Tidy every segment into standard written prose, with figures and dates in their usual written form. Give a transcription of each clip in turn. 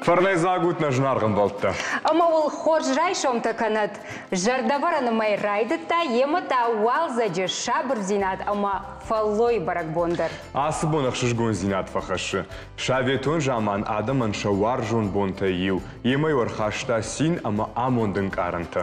Фӕрнӕйдзаг ут нӕ зынаргъ ӕмбӕлттӕ. Ӕмӕ уыл хорз райсомтӕ кӕнӕд. Зӕрдӕвӕрӕны мӕй райдыдта йемӕ та уалдзӕджы сабырдзинад ӕмӕ фӕллойы бӕрӕгбон дӕр. Ацы бон ӕхсызгондзинад фӕхӕссы. Советон заман адӕмӕн сӕ уарзон бонтӕй иу, йемӕ-иу ӕрхаста цин ӕмӕ амонды ӕнкъарӕнтӕ.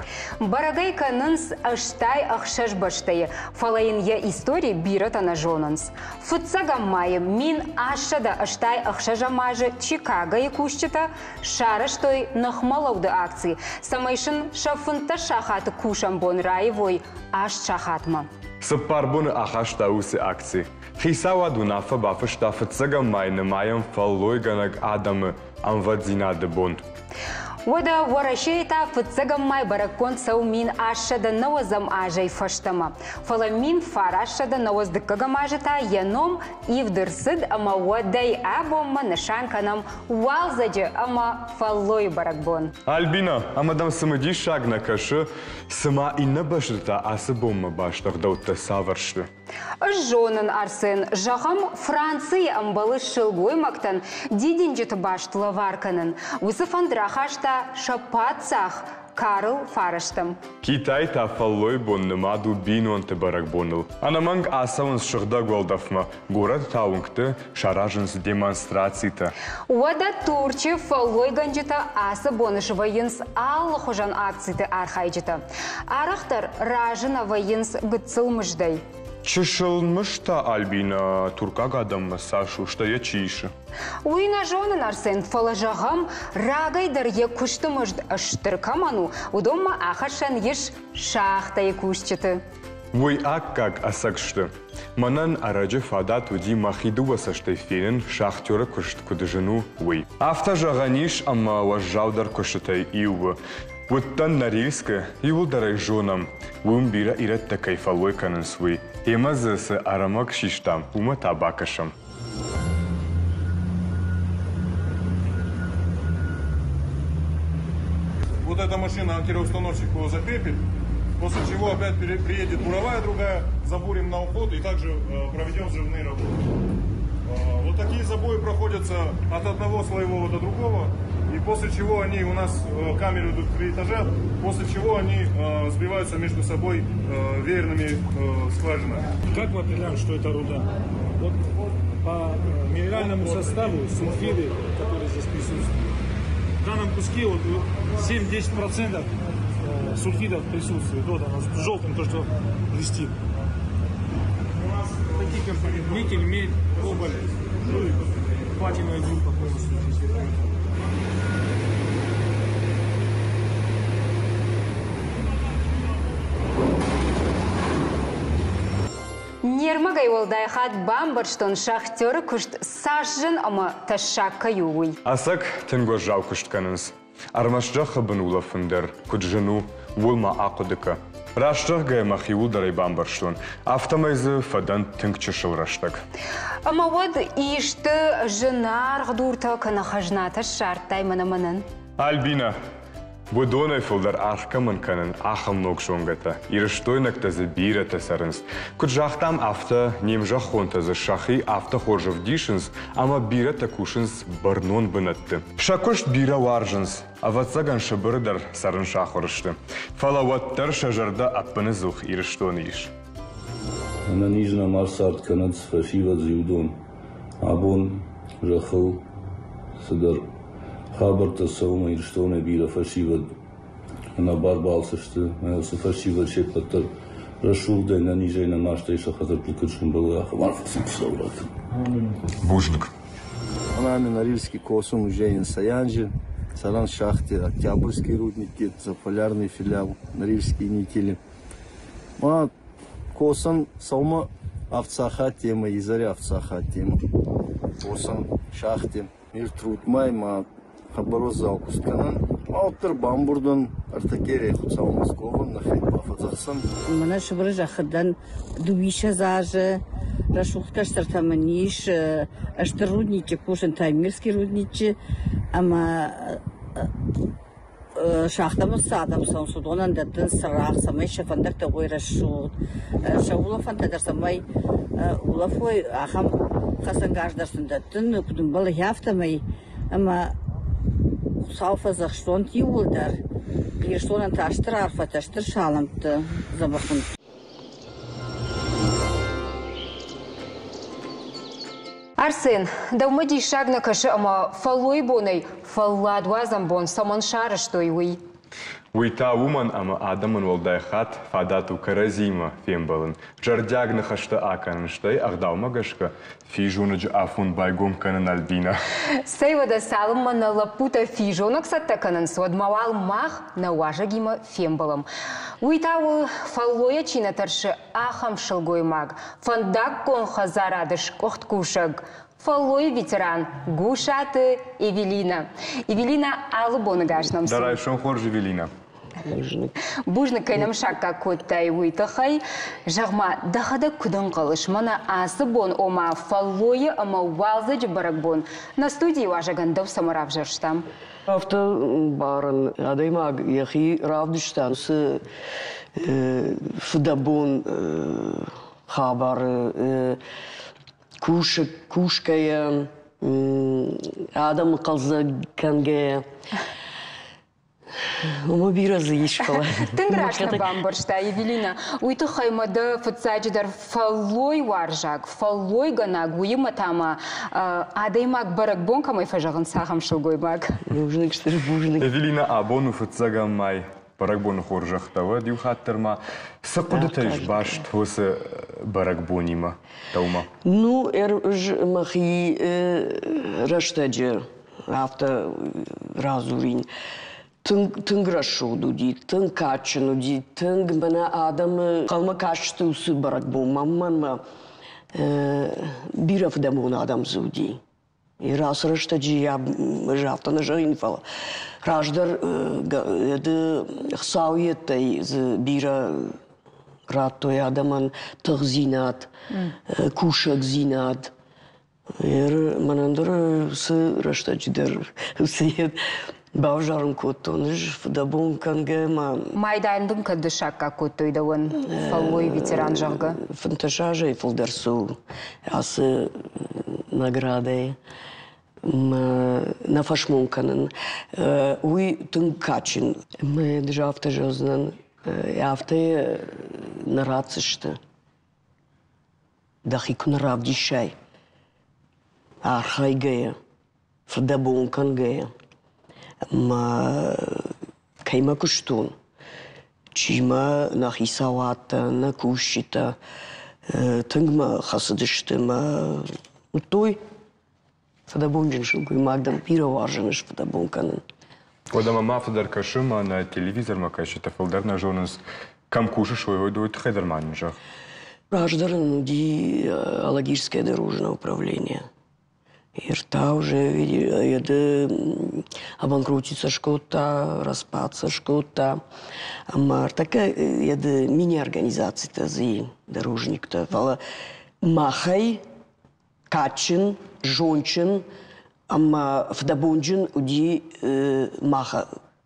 Бӕрӕгӕй кӕнынц 86 бӕстӕйы, фӕлӕ йын йӕ истори бирӕтӕ нӕ зонынц. Фыццӕгӕм майы 1886 азы Чикагойы кусджытӕ сарӕзтой ныхмӕлӕуды акци, цӕмӕй сын сӕ 15 сахаты кусӕн бон раивой аст сахатмӕ. Цыппар боны ахаста уыцы акци. Хицауад уынаффӕ бафыста фыццӕгӕм майы нымайӕн фӕллойгӕнӕг адӕмы ӕмвӕддзинады бон. Уӕдӕ Уӕрӕсейы та фыццӕгӕм май бӕрӕггонд цӕуы 1890 азӕй фӕстӕмӕ. Фӕлӕ 1992 азы та йӕ ном ивд ӕрцыд ӕмӕ уӕдӕй абонмӕ нысан кӕнӕм уалдзӕджы ӕмӕ фӕллойы бӕрӕгбон. Альбина, ӕмӕ дӕм цымыдисаг нӕ кӕсы, цыма иннӕ бӕстӕты та ацы бонмӕ баст ӕгъдӕуттӕ цавӕр сты? Ӕз зонын, Арсен, зӕгъӕм, Францийы ӕмбӕлы сылгоймӕгтӕн дидинджыты баст лӕвар кӕнын. Уыцы фӕнд рахаста сӕ паддзах Карл Фарӕстӕм. Китай та фӕллойбон нымад у бинонты бӕрӕгбоныл. Ӕнӕмӕнг ацӕуынц сыгъдӕг уӕлдӕфмӕ, горӕты та уынгты саразынц демонстрацитӕ. Уӕдӕ Турчы фӕллойгӕнджытӕ ацы боны свӕййынц алыхуызӕн акциты архайджытӕ. Арӕхдӕр разы нӕ вӕййынц гыццыл мыздӕй. Чысыл мызд та, Альбина, туркаг адӕммӕ цас у, стӕй йӕ чи исы? Уый нӕ зонын, Арсен, фӕлӕ зӕгъӕм, рагӕй дӕр йӕ куысты мызд стыр кӕмӕн у, уыдонмӕ ахӕссӕн ис шахтӕйы кусджыты. Уый аккаг ӕцӕг сты. Мӕнӕн ӕрӕджы фадат уыди мӕхи дыууӕ цӕстӕй фенын, шахтеры куыст куыд зын у, уый. Афтӕ зӕгъӕн ис, ӕмӕ уӕззаудӕр куыстытӕй иу у. Уыдтӕн Норильскы, иууылдӕр ӕй зонӕм, уым бирӕ ирӕттӕ кӕй фӕллой кӕнынц, уый. Ӕмӕ дзы цы ӕрмӕг систам, уымӕ та бакӕсӕм. Вот эта машина анкероустановщик его закрепит, после чего опять приедет буровая другая, забурим на уход и также проведем взрывные работы. Вот такие забои проходятся от одного слоевого до другого, и после чего они у нас камеры идут в три этажа, после чего они сбиваются между собой веерными скважинами. Как мы определяем, что это руда? Вот по минеральному составу сульфиды, которые здесь присутствуют, в данном куске вот 7-10% сульфидов присутствует. Вот оно с желтым, то, что блестит. У нас такие компоненты. Никель, медь, кобальт, ну и платиновая группа полностью здесь. Не рмӕгӕй уӕлдай хатт бамбӕрстон шахтеры куыст цас зын ӕмӕ тӕссаг кӕй у, уый. Ӕцӕг тынг уӕззау куыст кӕнынц. Ӕрмӕст зӕххы бын улӕфын дӕр куыд зын у, ууыл ма ахъуыды кӕ. Раст зӕгъгӕйӕ мӕхиуыл дӕр ӕй бамбӕрстон, афтӕмӕй дзы фӕдӕн тынг чысыл рӕстӕг. Ӕмӕ уӕд исты зынаргъ дуртӕ кӕнӕ хӕзнатӕ ссардтай мӕнӕ мӕнӕн? Альбинӕ, уыдонӕй фылдӕр аргъ кӕмӕн кӕнын, ахӕм ног зонгӕтӕ. Ирыстойнӕгтӕ дзы бирӕтӕ цӕрынц. Куыд загътам, афтӕ не мзӕххонтӕ дзы сӕхи афтӕ хорз ӕвдисынц, ӕмӕ бирӕтӕ кусынц бӕрнон бынӕтты. Сӕ куыст бирӕ уарзынц, ӕвӕццӕгӕн Сыбыры дӕр цӕрын сахуыр сты. Фӕлӕ уӕддӕр сӕ зӕрдӕ ӕппыныдзух Ирыстоны ис. Ӕнӕниз нӕма цард кӕнынц фӕсивӕд зиудон. Абон зӕххыл цыдӕр хабӕрттӕ цӕуы ӕмӕ Ирыстонӕй бирӕ фӕсивӕд ӕнӕбар балцы сты. Уыцы фӕсивӕд се ппӕт дӕр рӕсугъдӕй, ӕнӕнизӕй, ӕнӕмастӕй сӕ хӕдзӕртты куыд сӕмбӕлой, ахӕм арфӕ сын Хуыцау раттӕд. Бузныг. Нами Норильский косун уже инсаянжи, цӕрӕн шахте Октябрьский рудники, Заполярный филиал, Норильские никели. Ма косан сӕумӕ авд сахаттемӕ, изӕри авд сахаттемӕ. Косан шахте. Мир трудмӕ ма хъӕбӕр куст кӕнӕн. Ма уӕддӕр бамбурдӕн ӕртӕ Хуцау Московӕн нӕхе бафӕдзӕхсӕн. Мӕнӕ Сыбыры зӕххы дӕн 32 азы. Рӕсугъд кӕстӕртӕ мын ис. Стыр рудниччы кусын, Таймирский рудниччы. Ӕмӕ шахтӕмӕ цы адӕм цӕуынц, уыдонӕн дӕттынц цырагъ, цӕмӕй сӕ фӕндӕгтӕ уой рӕсугъд, сӕ улӕфӕнтӕ дӕр цӕмӕй улӕфой, ахӕм хӕцӕнгарз дӕр сын дӕттын, куыд ӕмбӕлы, афтӕмӕй. Ӕмӕ Хуыцау фӕдзӕхст уӕнт иууылдӕр. Ирыстонӕн та стыр арфӕтӕ, стыр салӕмттӕ дзӕбӕх уын. Арсен, дӕумӕ диссаг нӕ кӕсы ӕмӕ фӕллойы бонӕй фӕлладуадзӕн бон цӕмӕн сарӕзтой, уый? Уый та уымӕн, ӕмӕ адӕмӕн уӕлдай хатт фадат у кӕрӕдзиимӕ фембӕлын, зӕрдиаг ныхӕстӕ акӕнын, стӕй ӕгъдаумӕ гӕсгӕ физонӕджы афон байгом кӕнын Альбинӕ. Цӕй уӕдӕ цалынмӕ нӕ лӕппутӕ физонӕг цӕттӕ кӕнынц, уӕдмӕ уал мах нӕ уазӕгимӕ фембӕлӕм. Уый та у, фӕллойӕ чи нӕ тӕрсы, ахӕм сылгоймаг, фӕндаггон хӕдзарады сгуыхт кусӕг, фӕллойы ветеран Гусаты Эвелина. Эвелина, алы боны гас нӕм Дӕ райсом хорз, Эвелина. Бузныг. Бузныг, кӕй нӕм саккаг кодтай, уый тыххӕй. Зӕгъ-ма, дӕхӕдӕг куыд ӕнхъӕлыс, мӕнӕ ацы бон, ома фӕллойы ӕмӕ уалдзӕджы бӕрӕгбон, нӕ студийы уазӕгӕн дӕу цӕмӕ равзӕрстам? Афтӕ барын, адӕймаг йӕхи равдыста, цы фыдӕбон хабары кусгӕйӕ, адӕмы хъӕлдзӕг кӕнгӕйӕ. Уымӕ бирӕ дзы ис, фӕлӕ. Тынг раст нӕ бамбӕрста, Евелина. Уый тыххӕй мӕ дӕ фыццаджыдӕр фӕллойуарзаг, фӕллойгӕнӕг, уыимӕ та ма адӕймаг бӕрӕгбон кӕмӕй фӕзӕгъынц, ахӕм сылгоймаг. Бузныг, стыр бузныг. Эвелина, абон у фыццӕгӕм май. Бӕрӕгбоны хорзӕхтӕ уӕд иу хатт дӕр ма цы хъуыдытӕ ис баст уыцы бӕрӕгбонимӕ дӕумӕ? Ну, ӕз мӕхи рӕстӕджы афтӕ радзурин. Тынг, тынг рӕсугъд уыди, тынг кадджын уыди, тынг мӕнӕ адӕмы хъӕумӕ кастысты уыцы бӕрӕгбонмӕ, мӕнмӕ бирӕ фыдӕбон адӕм дзы уыди. Ацы рӕстӕджы йӕ ӕз афтӕ нӕ зӕгъин, фӕлӕ раздӕр ды Хуыцауы йедтӕй дзы бирӕ радтой адӕмӕн тыхдзинад, кусӕгдзинад. Мӕнӕн дӕр уыцы рӕстӕджы дӕр уыцы йед бавзарын кодтон ӕз фыдӕбон кӕнгӕ ӕмӕ Майдан дын кӕд саккаг кодтой дӕуӕн фӕллойы ветеран, зӕгъгӕ? 15 азӕй фылдӕр цы у ацы наградӕй нӕ фӕсмон кӕнын. Уый тынг кадджын. Мӕ ды афтӕ зӕгъдзынӕн, афтӕ нӕ ратдзысты. Дӕхи куы нӕ равдисай, архайгӕйӕ, фыдӕбон кӕнгӕйӕ, ӕмӕ кӕимӕ куыстон, чи мӕ нӕ хицауадтӕ, нӕ кусджытӕ тынг мӕ хӕцыдысты мӕ уыдтой, фыдӕбонджын сылгоймаг дӕн, бирӕ уарзын ӕз фыдӕбон кӕнын. Уӕдӕ мӕ ма фылдӕр кӕсы, мӕнӕ телевизормӕ кӕсджытӕ фылдӕр нӕ зонынц, кӕм кусыс, уый тыххӕй дӕр ма нын зӕгъ. Раздӕр ын уыди Алагирское дорожное управление. Ӕртӕ уже еды обанкротиться скодта, распадться скодта. Ӕмӕ ӕртӕккӕ еды мини-организацитӕ дзы дорожниктӕ, фӕлӕ махӕй кадджын, зондджын ӕмӕ фыдӕбонджын уыди мах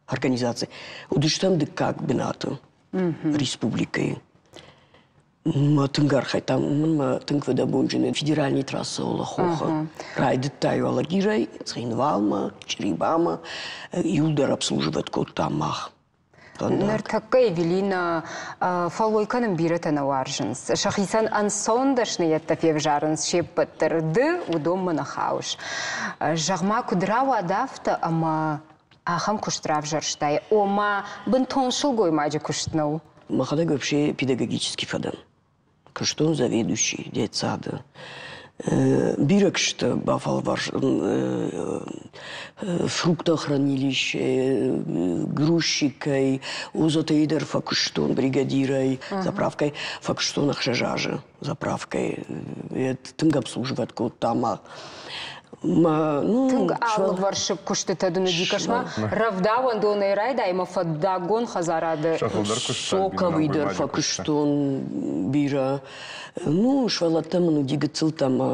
организаци. Уыдыстӕм дыккаг бынаты республикӕйы. Мӕ тынг архайдтам, уымӕн мӕ тынг фыдӕбонджын федеральный трассӕ Олохохы. Райдыдта Алагирӕй Цхинвалмӕ, Чъребамӕ, иуылдӕр обслуживать кодтам мах. Ныртӕккӕ Эвелина фӕллой кӕнын бирӕтӕ нӕ уарзынц. Сӕхицӕн ӕнцон дӕсныйӕдтӕ февзарынц се ппӕт дӕр. Ды уыдонмӕ нӕ хауыс. Зӕгъ-ма, куыд рауад афтӕ, ӕмӕ ахӕм куыст равзӕрстай? Ома, бынтон сылгоймаджы куыст нӕу? Мӕхӕдӕг вообще педагогический фӕдӕн. Куыстон заведующий детсады. Бирӕ куысты бафӕлвар фруктохранилище, грузчикӕй, узотӕй дӕр фӕкуыстон бригадирӕй, заправкӕй фӕкуыстон 6 азы заправкӕй. Тынг обслуживать кодта мах. Тынг алывӕрсыг куыстытӕ дын уыди, кӕс-ма, рӕвдауӕндонӕй райдай ӕмӕ фӕндаггон хӕдзарады. Соковый дӕр фӕкуыстон бирӕ. Ну, сывӕллӕттӕ мын уыди гыццылтӕ ӕмӕ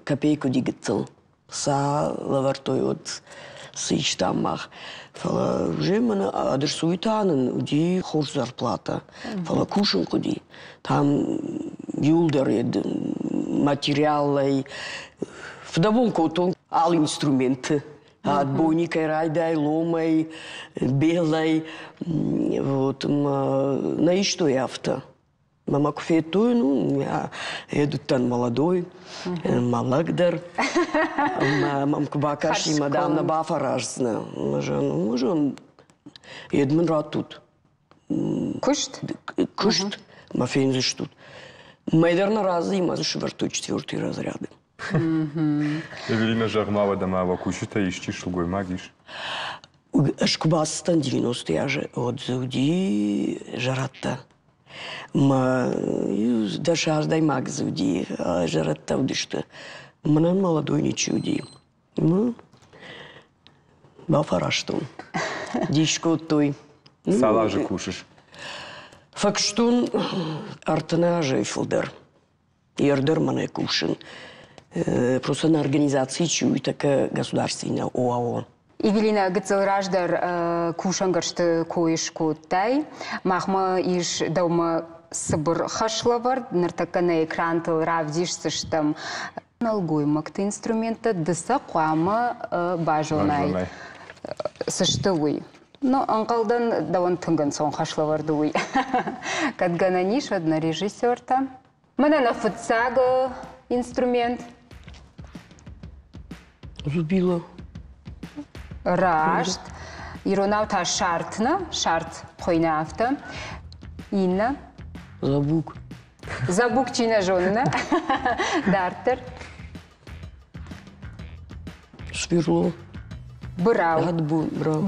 копейк уыди гыццыл. Сӕ лӕвӕрдтой вот цы истам мах. Фӕлӕ уже мӕнӕ Адырсуйы та нын уыди хорз зарплата. Фӕлӕ кусын хъуыди. Там иуылдӕр материалӕй фыдӕбон кодтон алы инструменты. Отбойникӕй райдай, ломӕй, белӕй, вот, нӕ истой афтӕ. Мӕ куы федтой, ну, я уыдтӕн молодой, мӕ лӕг дӕр. Мӕм куы бакасти, мадам, нӕ бафӕраздзынӕ. Ну, зӕгъын, ед мын раттут. Куыст? Куыст, мӕ фендзыстут. Мӕ дӕр нӕ разы, мӕ дзы сӕвӕрдтой четвертый разряды. Эвелина, зӕгъ-ма уӕдӕ ма уӕ кусджытӕй исчи сылгоймаг ис? Ӕз куы бацыдтӕн 90-ы азы, уӕд дзы уыди зӕрӕдтӕ. Мӕ дӕсаздӕймаг дзы уыди, зӕрӕдтӕ уыдысты. Мӕнӕн молодой ничи уыди. Ну, бафӕрӕзтон. Дис кодтой. Цал азы кусыс? Фӕкуыстон 30 азӕй фылдӕр. Ердӕр мӕнӕ кусын. Просто на организации чи уый такая государственная ОАО. Евелина, гыццыл раздӕр кусӕнгӕрзты кой скодтай. Махмӕ ис дӕумӕ цыбыр хӕслӕвӕрд. Ныртӕккӕ нӕ экрантыл равдисдзыстӕм нӕлгоймӕгты инструменттӕ. Ды сӕ хъуамӕ базонай, цы сты, уый. Ну, ӕнхъӕлдӕн, дӕуӕн тынг ӕнцон хӕслӕвӕрд у уый. Кӕд гӕнӕн ис, уӕд нӕ режиссертӕ. Мӕнӕ нӕ фыццаг инструмент. Зубило. Раст. Иронау та шарт нӕ, шарт хуыйны афтӕ. Иннӕ. Забук. Забук чи нӕ зоны, нӕ? Дарддӕр. Сверло. Бырау.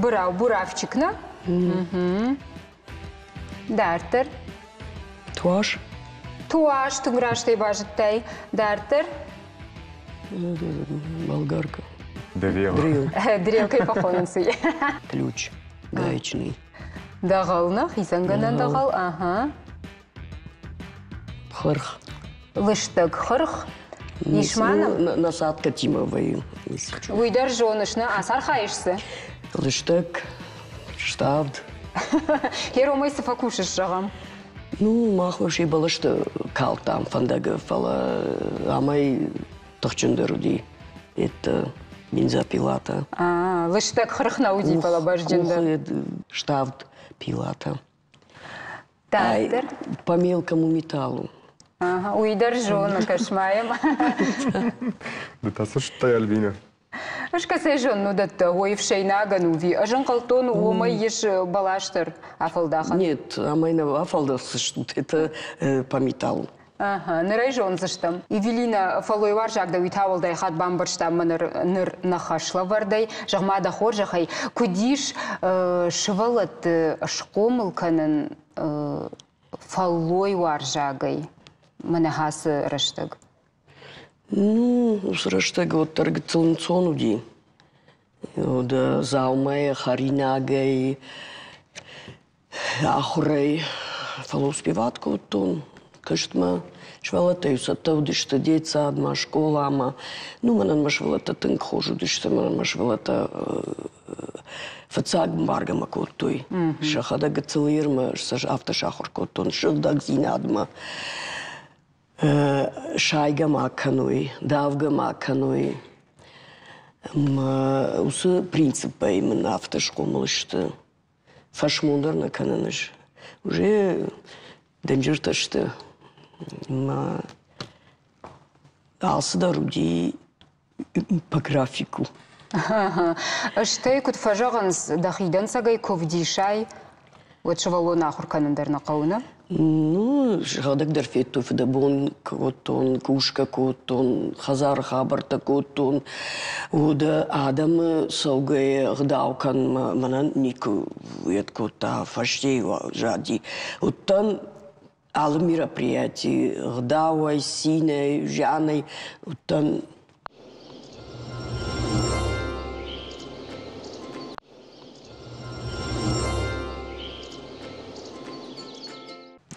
Бырау, буравчик, нӕ? Дарддӕр. Туас. Туас тынг растӕй базыдтай. Дарддӕр. Болгарка. Дрел. Дрелкӕй фӕхонынц уый. Ключ гаечный. Дӕгъӕл нӕ, хицӕнгӕнӕн дӕгъӕл, ага. Хырх. Лыстӕг хырх. Ис ма нӕм? Насадкӕтимӕ вӕййы. Уый дӕр зоныс, нӕ? Ацархайыс дзы? Лыстӕг, ставд. Еромӕй цы фӕкусыс, зӕгъӕм? Ну, мах вообще бӕлӕсты калдтам фӕндагы, фӕлӕ амӕй тыхджындӕр уыди. Это бензопилата. А, лыстӕг хырх нӕ уыди, фӕлӕ бӕзджындӕр. Ставд пилата. Дарддӕр? По мелкому металлу. Ага, уый дӕр зоны, кӕс-ма йӕм. Ды та цы зыдтай, Альбина? Ӕз кӕцӕй зонын уыдӕттӕ, уой ӕфсӕйнагӕн уви. Ӕз ӕнхъӕлдтон, уомӕй ес бӕлас дӕр афӕлдахӕн. Нет, амӕй нӕ афӕлдахдзыстут, это по металлу. Ага, ныр ӕй зондзыстӕм. Евелина, фӕллойуарзаг дӕ уый та уӕлдай хатт бамбӕрстам мӕ ныр, ныр нӕ хӕслӕвӕрдӕй. Зӕгъ-ма дӕ хорзӕхӕй, куыд ис сывӕллӕтты схъомыл кӕнын фӕллойуарзагӕй мӕнӕ ацы рӕстӕг? Ну, уыцы рӕстӕг уӕддӕр гыццыл ӕнцон уыди. Дӕ дзаумайӕ, хӕринагӕй, ахуырӕй. Фӕлӕ успевать кодтон куыстмӕ. Сывӕллӕттӕ-иу цӕттӕ уыдысты детсадмӕ, скъоламӕ. Ну, мӕнӕн мӕ сывӕллӕттӕ тынг хорз уыдысты, мӕнӕн мӕ сывӕллӕттӕ фыццаг ӕмбаргӕ мӕ кодтой. Сӕхӕдӕг гыццыл Ирмӕ сӕ афтӕ сахуыр кодтон сыгъдӕгдзинадмӕ. Сайгӕ ма кӕной, давгӕ ма кӕной. Ӕмӕ уыцы принципӕй мын афтӕ схъомыл сты. Фӕсмон дӕр нӕ кӕнын ӕз. Уже дынджыртӕ сты. Ӕмӕ алцыдӕр уыди по графику. Стӕй куыд фӕзӕгъынц, дӕхи дӕнцӕгӕй куы вдисай, уӕд сывӕллон ахуыр кӕнын дӕр нӕ хъӕуы, нӕ? Ну, сӕхӕдӕг дӕр федтой, фыдӕбон кодтон, кусгӕ кодтон, хӕдзары хабӕрттӕ кодтон. Уӕдӕ адӕмы цӕугӕ ӕгъдау кӕнынмӕ мӕнӕн никуы уӕд кодта, фӕстейы зади. Уыдтӕн алы мероприяти гъдауӕй, цинӕй, зианӕй уыдтӕн.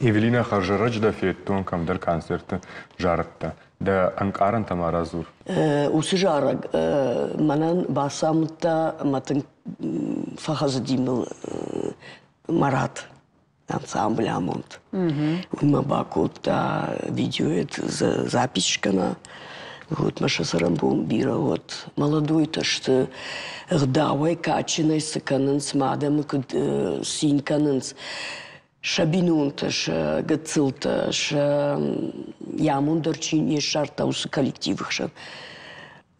Эвелина, хӕрзӕрӕджы дӕ федтон кӕмдӕр концерты зарыдтӕ. Дӕ ӕнкъарӕнтӕ ма радзур. Уыцы зарӕг мӕнӕн бацамыдта ӕмӕ тынг фӕхӕцыди мыл Марат. Ансамбль амонд. Уый мӕ бакодта видеоет запись кӕна. Вот мӕ сӕ цӕрӕнбон бирӕ уӕд. Молодойтӕ сты, ӕгъдауӕй кадджынӕй цы кӕнынц, мӕ адӕмы куыд цин кӕнынц. Сӕ бинонтӕ, сӕ гыццылтӕ, сӕ йӕ амонд дӕр чи не ссардта, уыцы коллективы хсӕн.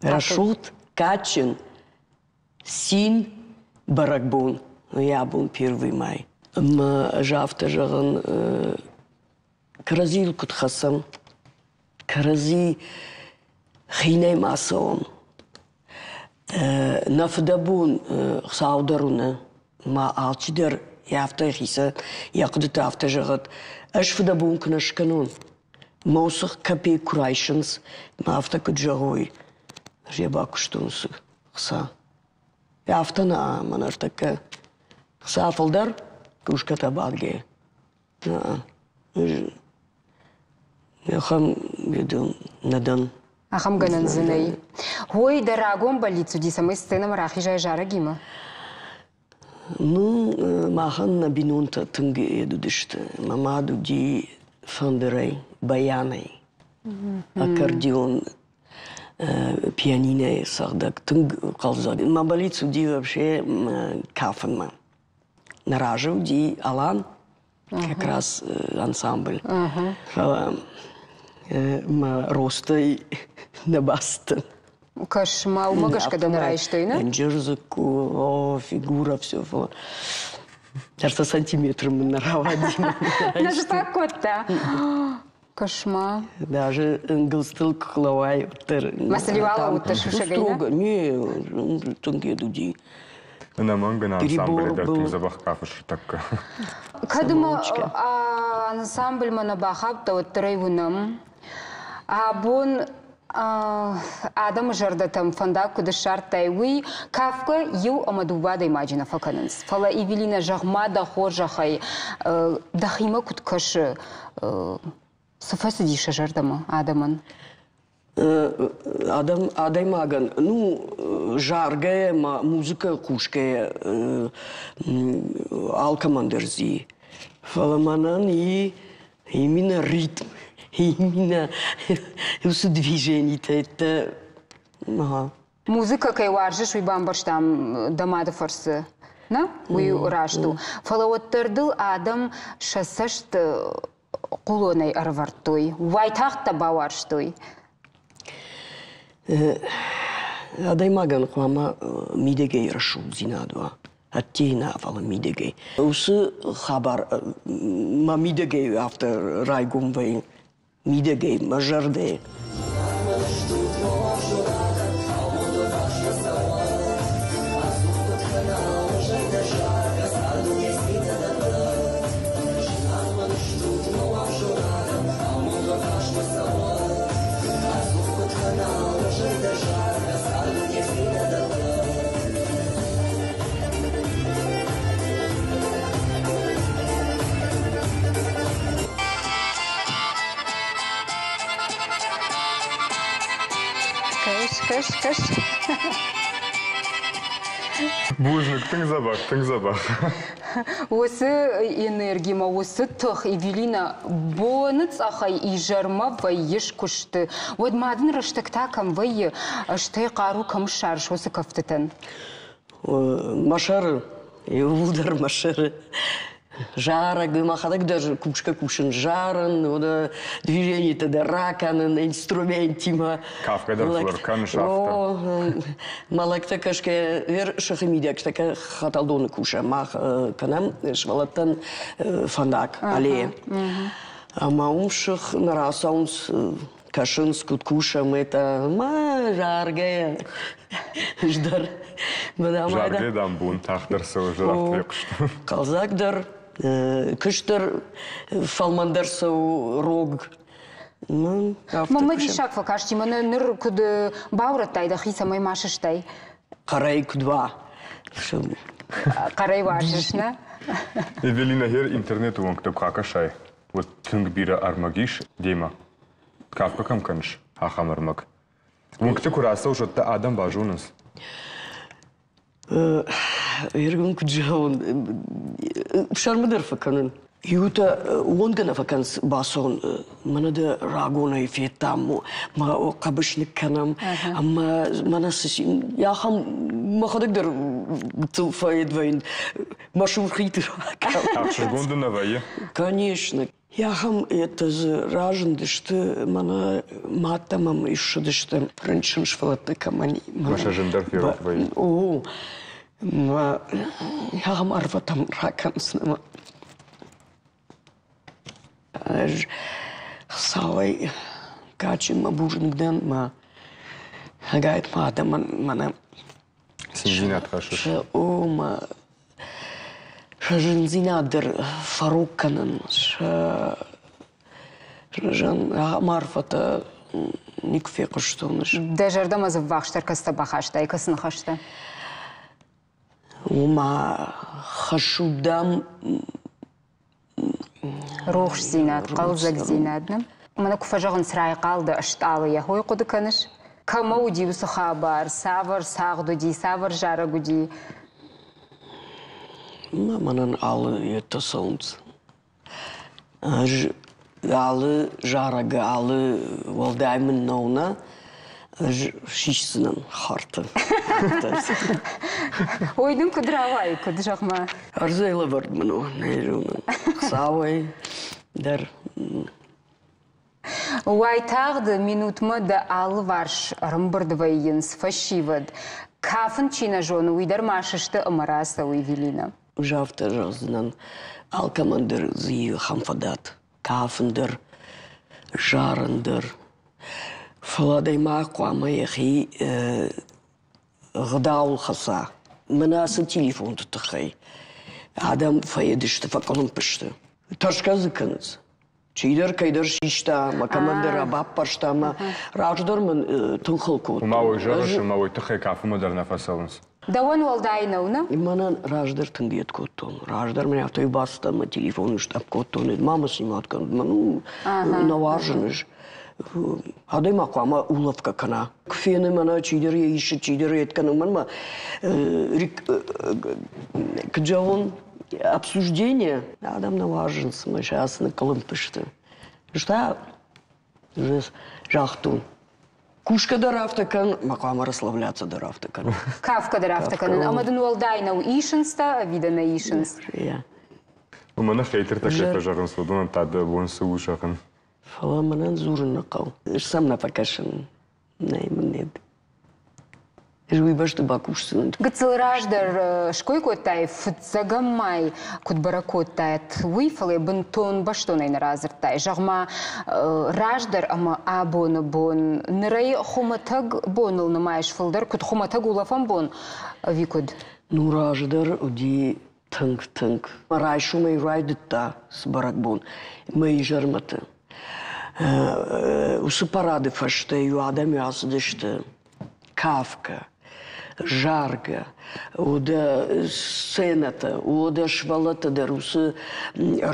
Рӕсугъд, кадджын, цин, бӕрӕгбон, йӕ абон первый май. Ӕмӕ ӕз афтӕ зӕгъын, кӕрӕдзийыл куыд хӕцӕм, кӕрӕдзи хинӕй ма цӕуӕм. Нӕ фыдӕбон Хуыцау дӕр уыны, ма алчидӕр йӕ афтӕ хицӕн йӕ хъуыдытӕ афтӕ зӕгъӕд, ӕз фыдӕбон куы нӕ скӕнон, мӕ уыцы копейк куы райсынц, мӕ афтӕ куыд зӕгъой, ӕз йӕ бакуыстон цы хца. Афтӕ нӕ, мӕнӕ ӕртӕккӕ хца фылдӕр, кружкӕтӕ бадгӕ. Ахӕм нӕ дӕн. Ахӕм гӕнӕн дзы нӕй. Ой, дӕ рагон бӕллиц уыди, цӕмӕй сценӕмӕ рахизай зарӕгимӕ? Ну, махӕн нӕ бинонтӕ тынг ед уыдысты. Мӕ мад уыди фӕндырӕй, баянӕй, аккордеон, пианинӕйы цӕгъдӕг, тынг хъӕлдзӕг. Мӕ бӕллиц уыди вообще кафынмӕ. Нӕ разы уыди Алан, как раз ансамбль. Фӕлӕ мӕ ростӕй нӕ бацыдтӕн. Кӕс, ма уымӕ гӕсгӕ дӕ нӕ райстой, нӕ? Дынджыр дзыкку, о, фигура, все. Ӕртӕ сантиметры мын нӕ рауади. Нӕ сфаг кодта. Кӕс-ма. Даже ӕнгуылдзтыл куы лӕууай, уӕддӕр. Масливала уыдтӕ сусӕгӕй, Строго, не, тынг ед уыди. Ӕнӕмӕнг ын ансамблы дӕр тынг дзӕбӕх кафыс тӕккӕ. Кӕд ма ансамбльмӕ нӕ бахаудта, уӕддӕр ӕй уынӕм. Абон адӕмы зӕрдӕтӕм фӕндаг куыд ссардтай, уый кафгӕ иу ӕмӕ дыууӕ адӕймаджы нӕ фӕкӕнынц. Фӕлӕ Эвелинӕ, зӕгъ-ма дӕ хорзӕхӕй, дӕхимӕ куыд кӕсы, цы фӕцыди сӕ зӕрдӕмӕ адӕмӕн? Адӕм, адӕймагӕн, ну, заргӕйӕ ма музыкӕ хъусгӕйӕ алкӕмӕн дӕр зи. Фӕлӕ мӕнӕн и именно ритм, именно уыцы движенитӕ это ага. Музыкӕ кӕй уарзыс, уый бамбӕрстам дӕ мады фӕрцы. Нӕ? Уый раст у. Фӕлӕ уӕддӕр дыл адӕм сӕ цӕст хъулонӕй ӕрӕвӕрдтой, уайтагъд дӕ бауарзтой. Адӕймагӕн хъуамӕ мидӕгӕй рӕсугъддзинад уа. Ӕддейы нӕ, фӕлӕ мидӕгӕй. Уыцы хабар мӕ мидӕгӕй афтӕ райгом вӕййы. Мидӕгӕй, мӕ зӕрдӕйы. Кӕс, кӕс, кӕс. Бузныг, тынг дзӕбӕх, тынг дзӕбӕх. Уыцы энергимӕ, уыцы тых, Эвелина, боны цъӕхӕй изӕрмӕ вӕййыс куысты, уӕд ма дын рӕстӕг та кӕм вӕййы, стӕй хъару кӕм ссарыс уыцы кӕфтытӕн? Мӕ сӕры, иууылдӕр мӕ сӕры. Зарӕг, мӕхӕдӕг дӕр кусгӕ кусын зарын, уыдо движениетӕ дӕр ракӕнын инструментимӕ. Кафгӕ дӕр фылдӕр кӕныс афтӕ? Мӕ лӕгтӕ кӕсгӕ сыхы мидӕг хӕтӕлдоны кусӕм мах кӕнӕм сывӕллӕттӕн фӕндаг аллея. Ӕмӕ уым сых нӕ рацӕуынц, кӕсынц, куыд кусӕм, это ма заргӕйӕ ӕз дӕр. Заргӕ, дам, бон тагъддӕр цӕуы, зӕгъ, фехъуыстон. Хъӕлдзӕг дӕр, куыст дӕр фӕлмӕндӕр цӕуы, рог. Мӕнмӕ диссаг фӕкасти, мӕнӕ ныр куыд баурӕдтай дӕхи, цӕмӕй ма сыстай? Хъӕрӕй куыд уа. Хъӕрӕй уарзыс, нӕ? Эвелина, гер интернеты уӕнгтӕ куы акӕсай, уӕд тынг бирӕ ӕрмӕг ис демӕ. Кафгӕ кӕм кӕныс, ахӕм ӕрмӕг. Уынгты куы рацӕуыс, уӕд дӕ адӕм базонынц. Ӕргом куыд зӕгъон, фсӕрмы дӕр фӕкӕнын. Иутӕ уонгӕ нӕ фӕкӕнынц бацӕуын, мӕнӕ дӕ рагонӕй федтам, мӕ хъӕбыс ныккӕнӕм, ӕмӕ мӕнӕ цы ахӕм мӕхӕдӕг дӕр гыццыл фӕед вӕййын, мӕ сурхиты Ӕхсызгон дын нӕ вӕййы? Конечно. Ахӕм это дзы разындысты, мӕнӕ мадтӕ мӕм ссыдысты, рынчын сывӕллӕттӕ кӕмӕн и. Мӕ сӕ зындӕр ферох вӕййы. О, ахӕм арфӕтӕм ракӕндзынӕ. Ӕз Хуыцауӕй кадджын мӕ бузныг дӕн, мӕ ӕгайтма адӕмӕн мӕнӕ Циндзинад хӕссыс? О, мӕ сӕ зындзинад дӕр фӕрог кӕнын, сӕ ахӕм арфӕтӕ никуы фехъуыстон. Дӕ зӕрдӕмӕ дзы ввахсдӕр кӕцытӕ бахастай, кӕцы ныхӕстӕ? Уымӕ хӕссут, дам, Рухсдзинад, хъӕлдзӕгдзинад. Мӕнӕ куы фӕзӕгъынц райхъал дӕ стъалыйӕ, хой хъуыды кӕныс? Кӕмӕ уыди уыцы хабар, цавӕр цагъд уыди, цавӕр зарӕг уыди? Мӕнӕн алы йедтӕ цӕуынц. Ӕз алы зарӕг, алы уӕлдай мын нӕу нӕ, ӕз сисдзынӕн хӕрты. Ой, дын куыд рауайы, куыд, зӕгъ-ма? Ӕрдзӕй лӕвӕрд мын у, нӕ зонын. Хуыцауӕй дӕр. Уайтагъд минутмӕ дӕ алыварс ӕрӕмбырд вӕййынц фӕсивӕд. Кафын чи нӕ зоны, уый дӕр ма сысты ӕмӕ рацӕуы Эвелинӕ. Ӕз афтӕ зӕгъдзынӕн, алкӕмӕн дӕр дзы и ахӕм фадат. Кафын дӕр, зарын дӕр. Фӕлӕ адӕймаг хъуамӕ йӕхи гъдауыл хӕца. Мӕнӕ ацы телефонты тыххӕй адӕм фӕедысты, фӕкъуылымпы сты. Тӕрсгӕ дзы кӕнынц. Чидӕр кӕйдӕр систа ӕмӕ кӕмӕндӕр баппӕрста ӕмӕ раздӕр мын тынг хыл кодтой. Уымӕ уый зӕгъыс, ӕмӕ уый тыххӕй кафынмӕ дӕр нӕ фӕцӕуынц. Дӕуӕн уӕлдай нӕу, нӕ? Мӕнӕн раздӕр тынг ед кодтон. Раздӕр мын афтӕ бацыдтӕн, мӕ телефон стъӕпп кодтон, мамӕ снимат кӕн, мӕн нӕ уарзын ӕз. Адӕймаг хъуамӕ улӕфгӕ кӕна. Куы фены мӕнӕ чидӕр йӕ исы, чидӕр йед кӕны, мӕнмӕ куыд зӕгъон, обсуждение адӕм нӕ уарзынц, мӕ сӕ ацы ныкъкъуылымпы сты. Ӕз та загътон, кусгӕ дӕр афтӕ кӕн, мӕ хъуамӕ расслабляться дӕр афтӕ кӕн. Кафгӕ дӕр афтӕ кӕнын. Ӕмӕ дын уӕлдай нӕу, исынц та ӕви дӕ нӕ исынц? Уымӕн хейтертӕ кӕй фӕзӕгъынц, уыдонӕн та дӕ бон цы у зӕгъын? Фӕлӕ мӕнӕн дзурын нӕ хъӕуы. Ӕз сӕм нӕ фӕкӕсын. Нӕй мын нет. Ӕз уый бӕсты бакусдзынӕн. Гыццыл раздӕр ской кодтай, фыццӕгӕм май куыд бӕрӕг кодтаят, уый, фӕлӕ бынтон бӕстонӕй нӕ радзырдтай. Зӕгъ-ма, раздӕр ӕмӕ абоны бон нырӕй хуымӕтӕг боныл нымайыс фылдӕр, куыд хуымӕтӕг улӕфӕн бон ӕви куыд? Ну, раздӕр уыди тынг-тынг. Райсомӕй райдыдта цы бӕрӕгбон мӕ изӕрмӕты. Уыцы парады фӕстӕ-иу адӕм ацыдысты кафгӕ, заргӕ, уыдӕ сценӕтӕ, уыдӕ сывӕллӕттӕ дӕр уыцы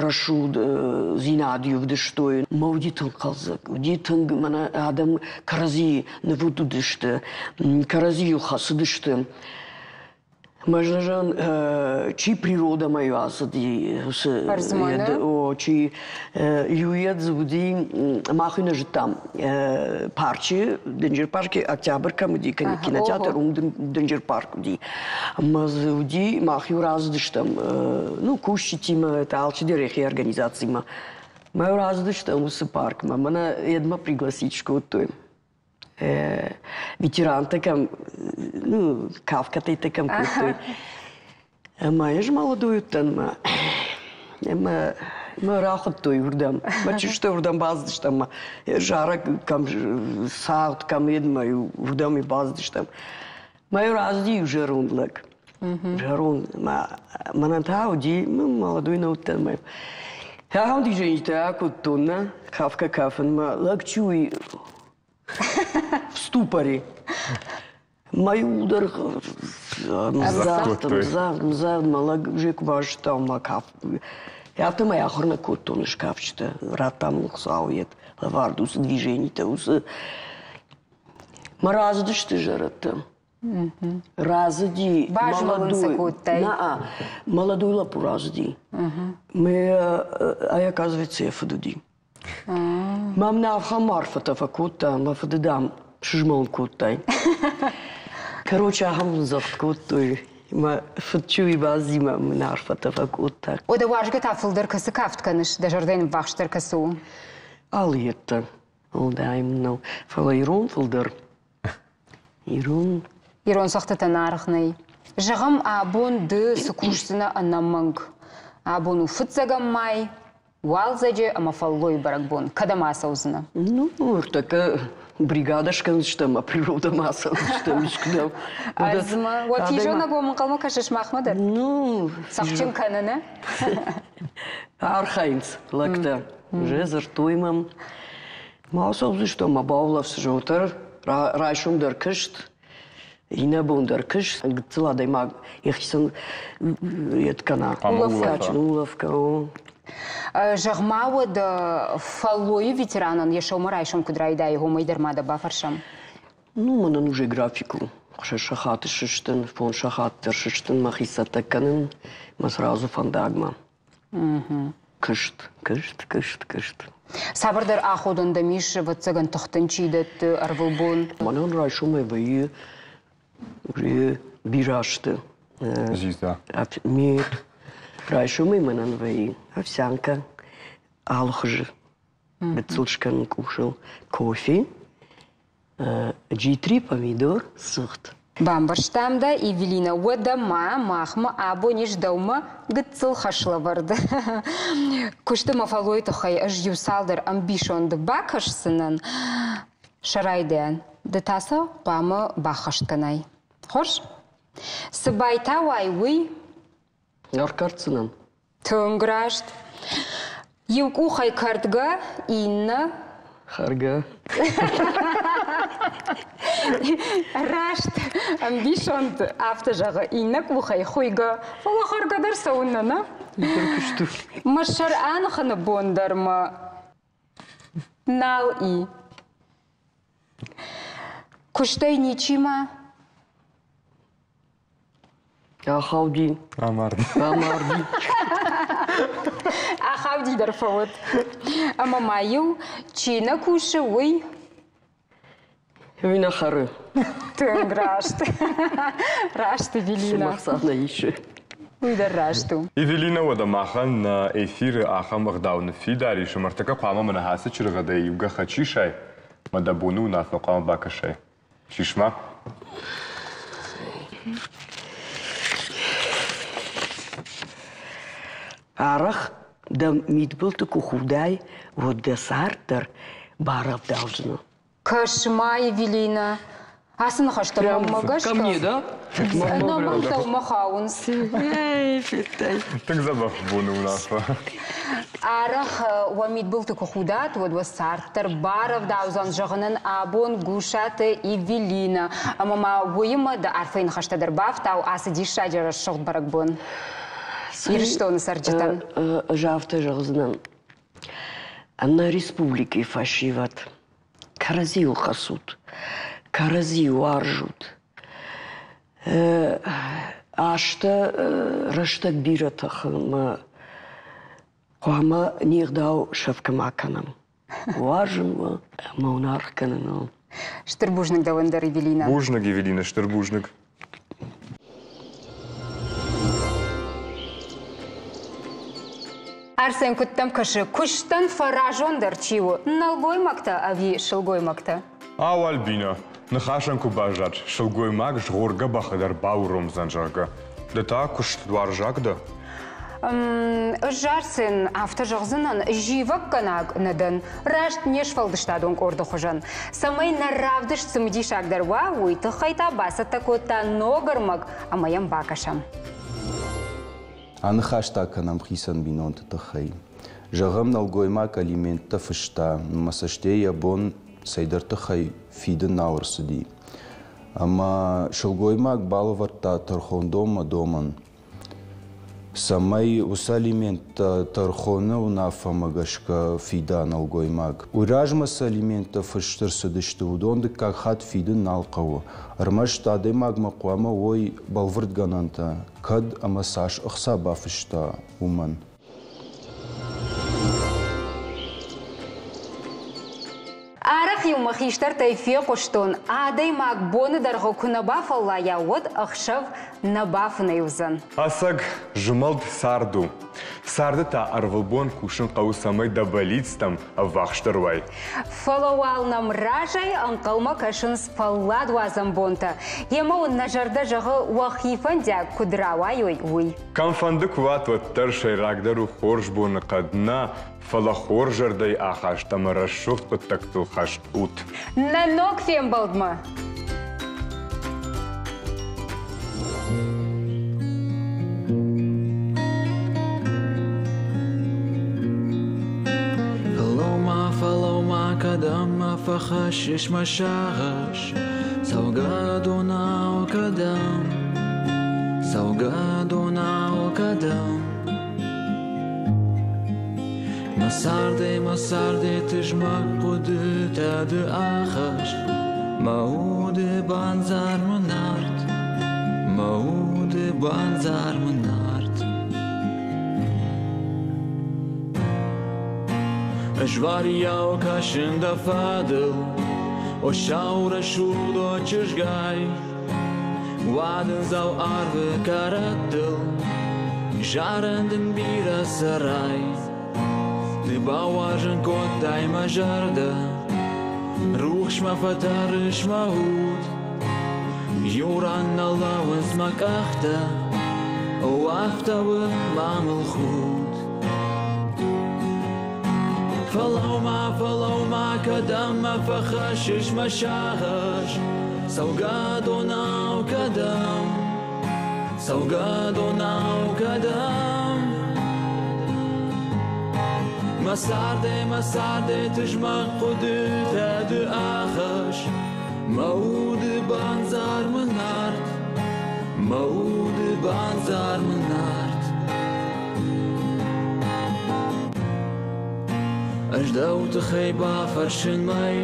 рӕсугъддзинад ӕвдыстой. Мӕ уыди тынг хъӕлдзӕг, уыди тынг, мӕнӕ адӕм кӕрӕдзийы нывуд уыдысты, кӕрӕдзийыл хӕцыдысты. Мӕзӕн чи природӕмӕ ацыди, уыцы чи иуйӕ дзы уыди, мах нӕ зыдтам, парчы, дынджыр паркы Октябрь кӕм уыди, кинотеатр, уым дынджыр парк уыди. Ӕмӕ дзы уыди, мах-иу рацыдыстӕм, ну, кусджытимӕ, это алчидӕр йӕхи организациимӕ. Мӕ рацыдыстӕм уыцы паркмӕ, мӕнӕ едмӕ пригласить скодтой. Ветерантӕ кӕм, ну, кавкатӕйтӕ кӕм кодтой. Ӕмӕ ӕз молодой уыдтӕн мӕ ӕмӕ мӕ рахуыдтой уырдӕм. Мӕ чызджытӕ уырдӕм бацыдыстӕм ӕмӕ зарӕг кӕм цагъд кӕм едмӕ уырдӕм бацыдыстӕм. Мӕ разди иу зӕронд лӕг. Зӕронд. Мӕ мӕнӕн та уыди, молодой нӕ уыдтӕн мӕ. Ахӕм дизайнтӕ акодтон, нӕ, кафгӕ кафынмӕ. Лӕг чи уый в ступоре. Мӕ иуылдӕр мдзагъд, мдзагъд, мдзагъд, мӕ лӕг уже куы базыдта, мӕ каф. Афтӕмӕй ахуыр нӕ кодтон скафджытӕ. Радта мын Хуыцау йед лӕвӕрд уыцы движенитӕ, уыцы. Мӕ рацыдысты зӕрӕдтӕ. Разыди молодой. На, молодой лӕппу разыди. Мӕ ай, оказывается, йӕ фыд уыди. Мӕм нӕ ахӕм арфӕтӕ фӕкодта, мӕ фыды, дам, сызмӕлын кодтай. Короче, ахӕм дзӕгъд кодтой. Мӕ фыд чуи баззимӕ мын арфӕтӕ фӕкодта. Уӕдӕ уарзгӕ та фылдӕр кӕцы кафт кӕныс, дӕ зӕрдӕйы ныввахсдӕр кӕцы у? Алы йедтӕ. Уӕлдай нӕу. Фӕлӕ ирон фылдӕр. Ирон. Ирон цӕгъдтытӕн аргъ нӕй. Зӕгъӕм, абон ды цы кусдзынӕ ӕнӕмӕнг? Абон у фыццӕгӕм май, уалдзӕджы ӕмӕ фӕллойы бӕрӕгбон. Кӕдӕм ацӕудзынӕ? Ну, ныртӕккӕ бригадӕ скӕндзыстӕм ӕмӕ природӕмӕ ацӕудзыстӕм искуыдӕм. Ӕрдзмӕ. Уӕ физонӕг уӕм ӕнхъӕлмӕ кӕсыс махмӕ дӕр? Ну, Цӕхджын кӕныны? Архайынц лӕгтӕ. Уже дзырдтой мӕм. Ма ацӕудзыстӕм, ма баулӕфдзыстӕм. Дӕр райсом дӕр куыст, иннӕ бон дӕр куыст. Гыццыл адӕймаг йӕхицӕн йед кӕна. Улӕфгӕ. Улӕфгӕ. Зӕгъ-ма уӕд, фӕллойы ветеранӕн йӕ сӕумӕрайсом куыд райдайы, уымӕй дӕр ма дӕ бафӕрсӕм. Ну, мӕнӕн уже график у. Хсӕз сахаты сыстын, фондз сахат дӕр сыстын, мӕхи цӕттӕ кӕнын, мӕ сразу фӕндагмӕ. Куыст, куыст, куыст, куыст. Цавӕрдӕр аходӕн дӕм ис, ӕвӕццӕгӕн, тыхтын чи дӕтты ӕрвылбон? Мӕнӕн райсомӕй вӕййы бирӕ азты. Зиза. Мед. Райсомӕй мӕнӕн вӕййы овсянкӕ алы хуызы. Гыццыл скӕнын къусыл кофе, Джитри, помидор, цыхт. Бамбӕрстам дӕ, Евелина, уӕдӕ ма махмӕ абон ис дӕумӕ гыццыл хӕслӕвӕрд. Куысты мӕ фӕллойы тыххӕй ӕз иу цалдӕр ӕмбисонды бакӕсдзынӕн. Сӕ райдиан ды та сӕ хъуамӕ баххӕст кӕнай. Хорз? Цы байтауай, уый Ӕркӕрддзынӕн. Тынг раст. Иу къухӕй кӕрдгӕ, иннӕ Хӕргӕ. Раст ӕмбисонд афтӕ зӕгъы, иннӕ къухӕй хуыйгӕ, фӕлӕ хӕргӕ дӕр цӕуыннӕ, нӕ? Мӕ сӕр аныхыны бон дӕр мӕ нал и. Куыстӕй ничима Ахауди. Амарди. Амарди. Ахауди дӕр фӕуӕд. Ӕмӕ ма иу, чи нӕ кусы, уый Уый нӕ хӕры. Тынг раст. Раст, Эвелина. Сымах нӕ исы. Уый дӕр раст у. Эвелина, уӕдӕ махӕн нӕ эфиры ахӕм ӕгъдау ныффидар ис, ӕмӕ ӕртӕккӕ хъуамӕ мӕнӕ ацы чыргъӕдӕй иу гӕххӕтт сисай, ӕмӕ дӕ боны уынаффӕ хъуамӕ бакӕсай. Сисма. Арӕх дӕ мидбылты куы худай, уӕд дӕ цард дӕр барӕвдаудзынӕ. Кӕс-ма, Евелина, ацы ныхӕстӕ мӕнмӕ гӕсгӕ... Ко мне, да? Мӕнмӕ дӕумӕ хауынц. Тынг дзӕбӕх боны уынаффӕ. Арӕх уӕ мидбылты куы худат, уӕд уӕ цард дӕр барӕвдаудзӕн, зӕгъынӕн абон Гусаты Евелина. Ӕмӕ ма уыимӕ дӕ арфӕйы ныхӕстӕ дӕр бафтау ацы диссаджы рӕсугъд бӕрӕгбон Ирыстоны цӕрджытӕн. Ӕз афтӕ зӕгъдзынӕн, нӕ республикӕйы фӕсивӕд кӕрӕдзийыл хӕцут, кӕрӕдзийы уарзут. Азтӕ рӕстӕг бирӕ тӕхы ӕмӕ хъуамӕ не гъдау сӕфгӕ ма кӕнӕм. Уарзын уӕ ӕмӕ уын аргъ кӕнын. Стыр бузныг дӕуӕн дӕр, Евелина. Бузныг, Евелина, стыр бузныг. Арсен, куыд дӕм кӕсы, куыстӕн фӕразондӕр чи у, нӕлгоймӕгтӕ ӕви сылгоймӕгтӕ? Ау, Альбина, ныхасӕн куы баззад, сылгоймаг згъоргӕ бӕхы дӕр бауромдзӕн, зӕгъгӕ. Ды та куыстуарзаг дӕ? Ӕз, Арсен, афтӕ зӕгъдзынӕн, зивӕггӕнаг нӕ дӕн, раст не сфӕлдыстадон къорды хуызӕн. Цӕмӕй нӕ равдыст цымыдисагдӕр уа, уый тыххӕй та бацӕттӕ кодта ног ӕрмӕг ӕмӕ йӕм бакӕсӕм. Аныхӕстӕ кӕнӕм хицӕн бинонты тыххӕй. Зӕгъӕм, нӕлгоймаг алименттӕ фыста, ӕмӕ цӕстӕй йӕ бон цӕйдӕр тыххӕй фидын нал ӕрцыди. Ӕмӕ сылгоймаг балӕвӕрдта тӕрхондонмӕ домӕн. Цӕмӕй уыцы алименттӕ тӕрхоны уынаффӕмӕ гӕсгӕ фида нӕлгоймаг. Уый размӕ цы алименттӕ фыст ӕрцыдысты, уыдон дыккаг хатт фидын нал хъӕуы. Ӕрмӕст адӕймагмӕ хъуамӕ уой бӕлвырдгӕнӕнтӕ, кӕд ӕмӕ цас ӕхца бафыста, уымӕн. Арӕх-иу мӕ хистӕртӕй фехъуыстон, адӕймаг боны дӕргъы куы нӕ бафӕллайа, уӕд ӕхсӕв нӕ бафынӕй уыдзӕн. Ӕцӕг, змӕлд цард у. Царды та ӕрвылбон кусын хъӕуы, цӕмӕй дӕ бӕллицтӕм ӕввахсдӕр уай. Фӕлӕ уал нӕм разӕй ӕнхъӕлмӕ кӕсынц фӕлладуадзӕн бонтӕ. Йемӕ уын нӕ зӕрдӕ зӕгъы, уӕхи фӕндиаг куыд рауайой, уый. Кӕмфӕнды куы уат, уӕддӕр сӕйрагдӕр у хорз боныхъӕд нӕ, фӕлӕ хорз зӕрдӕйы ахаст ӕмӕ рӕсугъд хъуыддӕгтыл хӕст ут. Нӕ ног фембӕлдмӕ! Фӕлӕуу-ма, фӕлӕуу-ма, кӕдӕм мӕ фӕхӕссыс мӕ сагъӕс? Цӕугӕдонау кӕдӕм? Цӕугӕдонау кӕдӕм? Мӕ цардӕй, мӕ цардӕй тызмӕг хъуыдытӕ ды ахӕсс, Мӕ уды бандзар мын арт, мӕ уды бандзар мын арт. Ӕз варийау кӕсын дӕ фӕдыл, О сау рӕсугъд, о чызгай, Уадындзау арвы кӕрӕттыл Зарын дын бирӕ цӕрай. Ды бауарзын кодтай мӕ зӕрдӕ, Рухсмӕ фӕтӕрыс мӕ уд. Иу ран нӕ лӕууынц мӕ къӕхтӕ, Уӕфтауы ма мыл худ. Фӕлӕуу-ма, фӕлӕуу-ма, кӕдӕм мӕ фӕхӕссыс мӕ сагъӕс? Цӕугӕдонау кӕдӕм? Цӕугӕдонау кӕдӕм? Мӕ цардӕй, мӕ цардӕй тызмӕг хъуыдытӕ ды ахӕсс, Мӕ уды бандзар мын арт, мӕ уды бандзар мын арт. Ӕз дӕу тыххӕй бафӕрсын мӕй,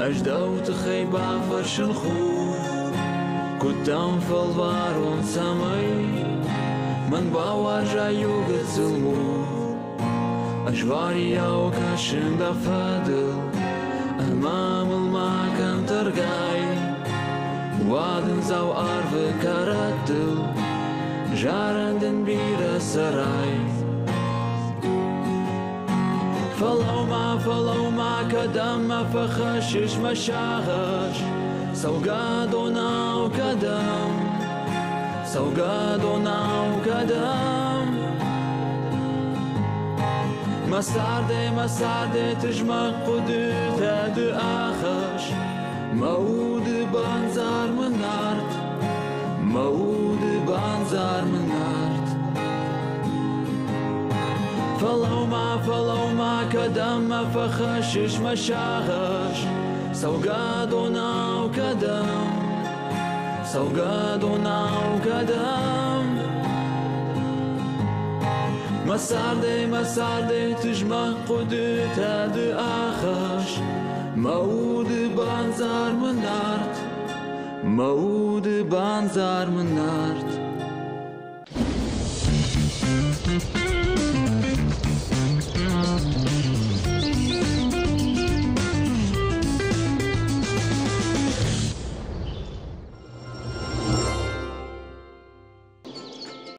ӕз дӕу тыххӕй бафӕрсын хур. Куыд дӕм фӕлварон, цӕмӕй мӕн бауарзай иу гыццыл мур. Ӕз варийау кӕсын дӕ фӕдыл, ӕмӕ мыл ма кӕн тӕргай. Уадындзау арвы кӕрӕттыл зарын дын бирӕ цӕрай. Фӕлӕуу-ма, фӕлӕуу-ма, кӕдӕм мӕ фӕхӕссыс мӕ сагъӕс? Цӕугӕдонау кӕдӕм? Цӕугӕдонау кӕдӕм? Мӕ цардӕй, мӕ цардӕй тызмӕг хъуыдытӕ ды ахӕсс, Мӕ уды бандзар мын арт, мӕ уды бандзар мын арт. Фӕлӕуу-ма, фӕлӕуу-ма, кӕдӕм мӕ фӕхӕссыс мӕ сагъӕс? Цӕугӕдонау кӕдӕм? Цӕугӕдонау кӕдӕм? Мӕ цардӕй, мӕ цардӕй тызмӕг хъуыдытӕ ды ахӕсс, Мӕ уды бандзар мын арт, мӕ уды бандзар мын арт.